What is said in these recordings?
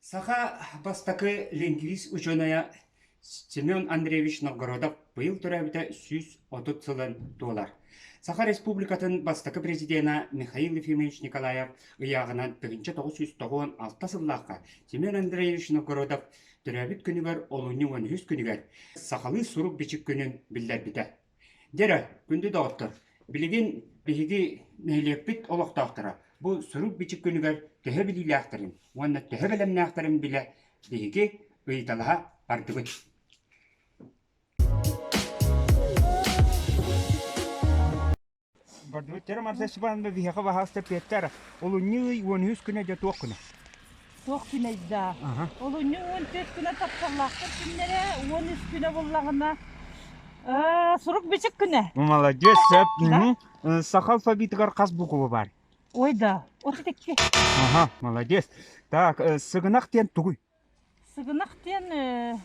Саха бастакы лингвист учуонайа Семен Андреевич Новгородов быйыл төрөөбүтэ 130 сылын туолар. Саха Республикатын бастакы президенэ Михаил Ефимович Николаев ыйааҕынан 1996 сыллаахха Семен Андреевич Новгородов төрөөбүт күнүгэр олунньу 13 күнүгэр сахалыы сурук-бичик күнүн биллэрбитэ. Дьэ, күндү доҕоттор, билигин биһиги нэһилиэкпит олохтоохторо бу сурук-бичик күнүгэр төһө билиилээхтэрин уонна төһө бэлэмнээхтэрин билэ биһиги ыйыталаһа бардыбыт. Бардыбыт Марса Степановна биһиэхэ баһаалыста эппиэттээр. Олунньу ый уон үһүс күнэ дьэ туох күнэ? Туох күнэй даа? Олунньу 14 күнэ тапталлаахтар күннэрэ, 13 күнэ буллаҕына сурук-бичик күнэ. Молодец, сөп. Саха алфавитыгар хас буква бар? Ой да, 32. Ага, молодец. Так, сыгынах диэн тугуй? Сыгынах диэн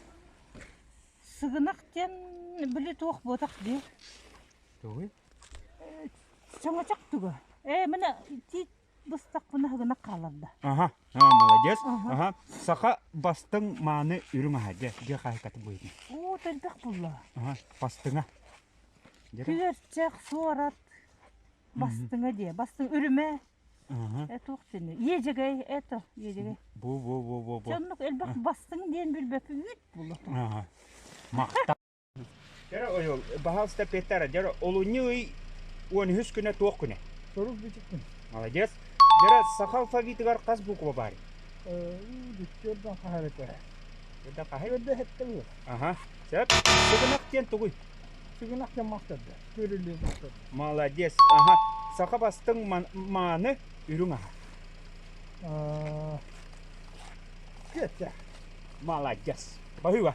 сыгынах диэн били туох буотах дии. Тугуй? Чоҥочох туга. Ээ, мына тиит быстахпына сыгынах хаалар да. Ага, молодец. Ага. Саха бастыҥ мааны үрүҥ аһа дьэ, дьэ хаһыкаты буйдун. Оо, элбэх булла. Ага, бастыҥа. Күөрчэх, суорат, бастыҥа диэ, бастыҥ үрүмэ. Э туох диэн иэдьэгэй это иэдьэгэй. Бу бу бу бу бу. Дьоннук элбэх бастыҥ диэн билбэппин үүт буолла. Ага. Махта. Дьэ ойол, баһаалыста Петр, дьэ олунньу ый 13 күнэ туох күнэ? Сорук бичик күн. Молодец. Дьэ саха алфавитыгар хас буква баар? Бүттүөрдэн хаһар этэ. Өрдөн хаһар? Өрдө хэттэ буол. Аха. Сөп. Сыгынах диэн тугуй? Сыгынах диэн мас төрдө. Көрүллүү мас төрдө. Молодец. Аха. Саха бастыҥ мааны үрүҥ аһа. Күөттээх. Молодец. Баһыыба.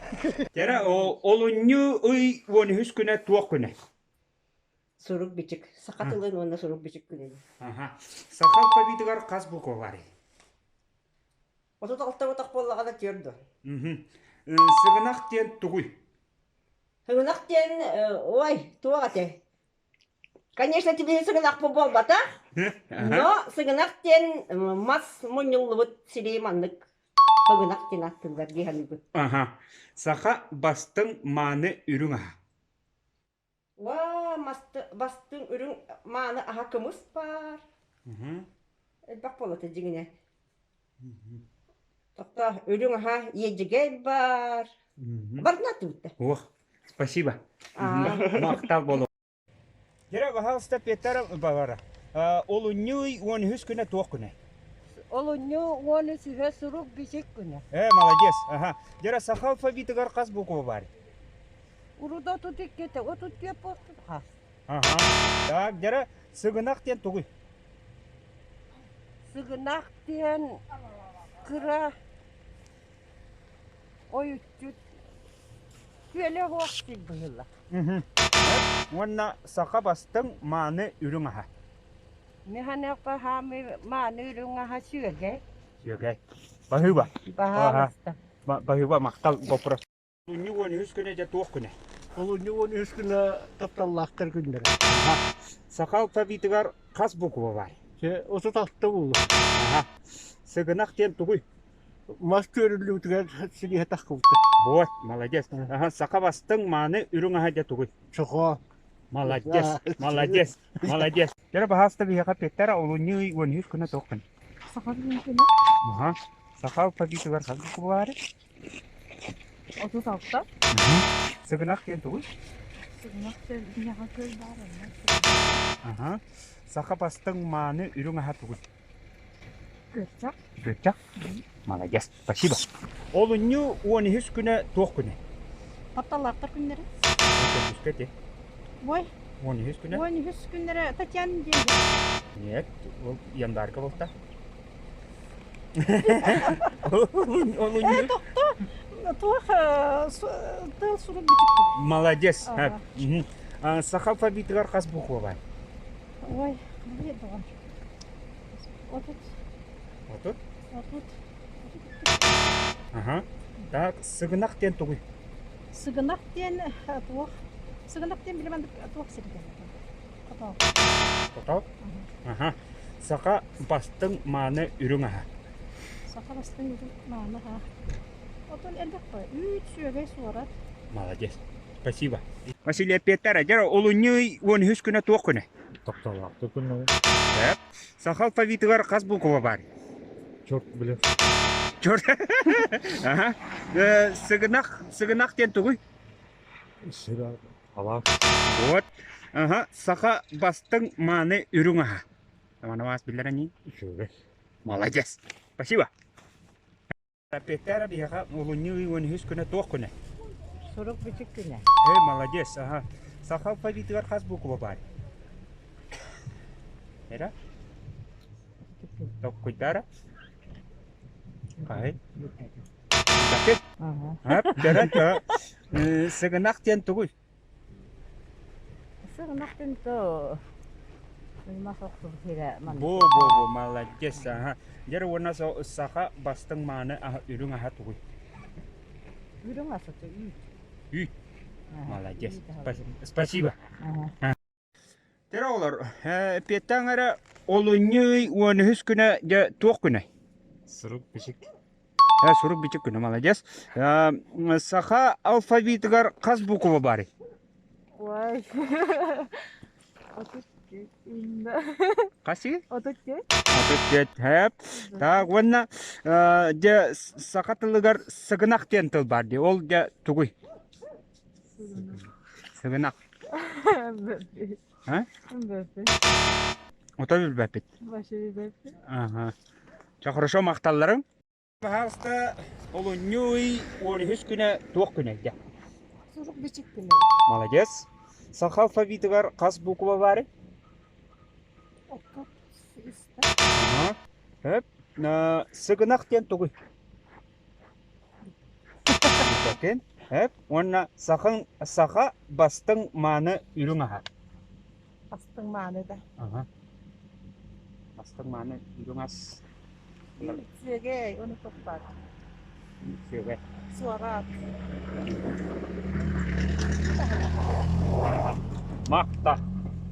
Дьэрэ, олунньу ый 13 күнэ туох күнэ? Сурук-бичик. Саха тылын уонна сурук-бичик күнүн. Аха. Саха алфавитыгар хас буква барый? 36 отох буоллаҕына түөрт дуо? Сыгынах диэн тугуй? Сыгынах диэн, ой, туох этэй? Конечно, тебе сыгынах буолбатах, но сыгынах диэн мас мунньуллубут сири маннык сыгынах диэн ааттыыллар дии саныыбын. Аха. Саха бастыҥ мааны үрүҥ аһа. Уа, бастыҥ үрүҥ мааны аһа кымыс баар. Элбэх буолата дьиҥинэ. Тохтоо, үрүҥ аһа иэдьэгэй баар. Барытын аттыбыттар. Ох, спасибо. Махтал болу. Дьэ, пожалуйста, Петр Бавара. Олунньу ый 13 күнэ туох күнэ? Олунньу 13-үһэ сурук бичик күнэ. Э, молодец. Ага. Дьэ, саха алфавитыгар хас буква бар? Урут 32-те, 34 буолбут хас. Ага. Так, дьэ, сыгынах диэн тугуй? Сыгынах диэн кыра ойуччу күөлэ оһуох сир быһыылаах. Уонна саха бастыҥ мааны үрүҥ аһа. Миханеха хаамы мааны үрүҥ аһа сүөгэй. Сүөгэй. Баһыыба. Баһаалыста. Баһыыба махтал вопрос. Олунньу 13 күнэ дьэ туох күнэ? Олунньу 13 күнэ тапталлаахтар күннэрэ. Саха алфавитыгар хас буква бар? Дьэ, 36 буолуо. Аха. Сыгынах диэн тугуй? Мас түөрүллүбүтүгэр силиһэ таххыбыта. Вот, молодец. Аха, саха бастыҥ мааны үрүҥ аһа дьэ тугуй? Чохоо. Молодец, молодец, молодец. Дьэ, баһааста биһиэхэ эппиэттэр олунньу ый 13 күнэ туох күн? Саха күнэ. Аха. Саха алфавитыгар хас буква баар? 36. Сыгынах диэн тугуй? Сыгынах диэн биһиэхэ күөл баар онно. Аха. Саха бастыҥ мааны үрүҥ аһа тугуй? Күөрчэх. Күөрчэх? Молодец. Спасибо. Олунньу 13 күнэ туох күнэ? Тапталлаахтар күннэрэ. Төрдүскэ ти. Ой. 13 күнэ. 13 күннэрэ Татьяна диэн. Нет, ол январьга болта. Ээ, тохто, туох тыл сурук бичик Молодец. Саха алфавитыгар хас буква бар? Ой, қалай доҕор. 30. 30? 30. Ага. Так, сыгынах диэн тугуй? Сыгынах диэн туох? Сыгынах диэн били маннык туох сиргэ? Хотоо. Хотоо? Аха. Саха бастыҥ мааны үрүҥ аһа. Саха бастыҥ үрүҥ мааны аһа. Отон элбэх бай. Үүт, сүөгэй, суорат. Молодец. Спасибо. Василий Петр, дьэ олунньу 13 күнэ туох күнэ? Тапталаахтык күннэҕэ. Сөп. Саха алфавитыгар хас буква баар? Черт, блин. Черт. Аха. Сыгынах, сыгынах диэн тугуй? Сыра, алаас. Вот. Аха. Саха бастыҥ мааны үрүҥ аһа. Аманаваас биллэр ани. Үчүгэй. Молодец. Спасибо. Петера биһиэхэ олунньу ый 13 күнэ туох күнэ? Сурук бичик күнэ. Эй, молодец, ага. Саха алфавитыгар хас буква баар? Эра? Токкуйдара? Хай. Бакет? Ап, дара, Сыгынах диэн тугуй? Сыгынахтын то мас охсубут сирэ маннык. Бу бу бу молодец аха. Дьэр уонна саха бастыҥ мааны аһа үрүҥ аһа тугуй? Үрүҥ ас ото үүт. Үүт. Молодец. Спасибо. Тэр оҕолор, эппиэттээн эрэ олунньу ый 13 күнэ дьэ туох күнэ? Сурук бичик. Сурук бичик күнэ, молодец. Саха алфавитыгар хас буква баарый? Ой. Хасыы? 34. 34, хэп. Так, уонна дьэ саха тылыгар сыгынах диэн тыл баар дии. Ол дьэ тугуй? Сыгынах. А? Ото билбэппит. Ага. Чэ, хорошо, махталларым. Пожалуйста, олунньу ый 13 күнэ туох күнэ дьэ? Сурук бичик күнэ. Молодец. Саха алфавитыгар хас буква баарый? Отут үстэ. Ага. Хөп. Сыгынах диэн тугуй? Билбэккин. Хөп. Уонна сахан саха бастыҥ мааны үрүҥ аһа. Бастыҥ мааны да. Ага. Бастыҥ мааны үрүҥ ас. Үчүгэй, ону туппат. Үчүгэй. Суорат. Макта.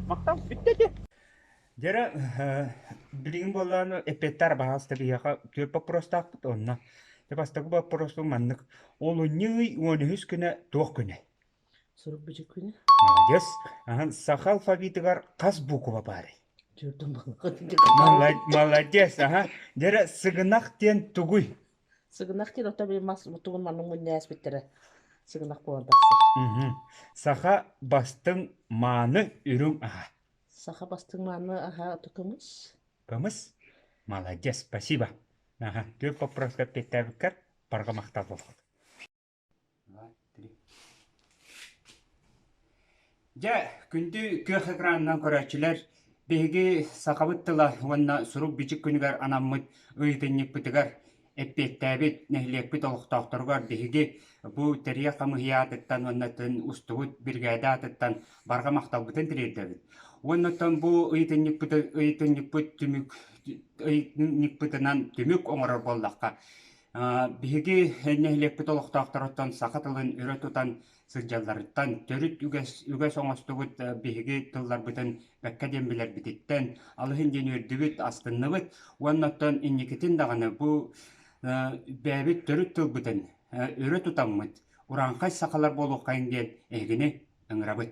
Макта бүттэ ди. Дьэрэ, билигин буоллаҕына эппиэттээр баһаалыста биһиэхэ түөрт боппуруостаахпыт уонна дьэ бастакы боппуруоспут маннык. Олунньу ый 13 күнэ туох күнэ? Сурук бичик күнэ. Молодец. Аһан саха алфавитыгар хас буква баарый? Түөртэн Молодец, аха. Дьэрэ, сыгынах диэн тугуй? Сыгынах диэн ото били мас тугун маннык мунньааспыттара. Сыгынах буолан тахсар. Саха бастыҥ мааны үрүҥ аһа. Саха бастыҥ мааны аһа ото кымыс. Кымыс? Молодец, спасибо. Аха, түөрт вопроска эппиэттээбиккэр барҕа махтал буоллун. Два, три. Дьэ, күндү күөх экранынан көрөөччүлэр, биһиги сахабыт тыла уонна сурук-бичик күнүгэр анаммыт ыйытынньыкпытыгар эппиэттээбит нэһилиэкпит олохтоохторугар биһиги бу тэрийэр хамыыһыйа аатыттан уонна устубут биригээдэ аатыттан барҕа махталбытын тириэрдэбит. Уонна оттон бу ыйытынньыкпыт ыйытынньыкпыт түмүк ыйытынньыкпытынан түмүк оҥорор буоллахха, Биһиги нэһилиэкпит олохтоохторуттан саха тылын өрө тутан сылдьалларыттан, төрүт үгэс, үгэс оҥостубут биһиги тылларбытын бэккэ диэн билэрбититтэн алыһын диэн үөрдүбүт, астынныбыт уонна оттон инникитин даҕаны бу бэйэбит төрүт тылбытын өрө тутаммыт урааҥхай сахалар буолуоххайын диэн эһигини ыҥырабыт.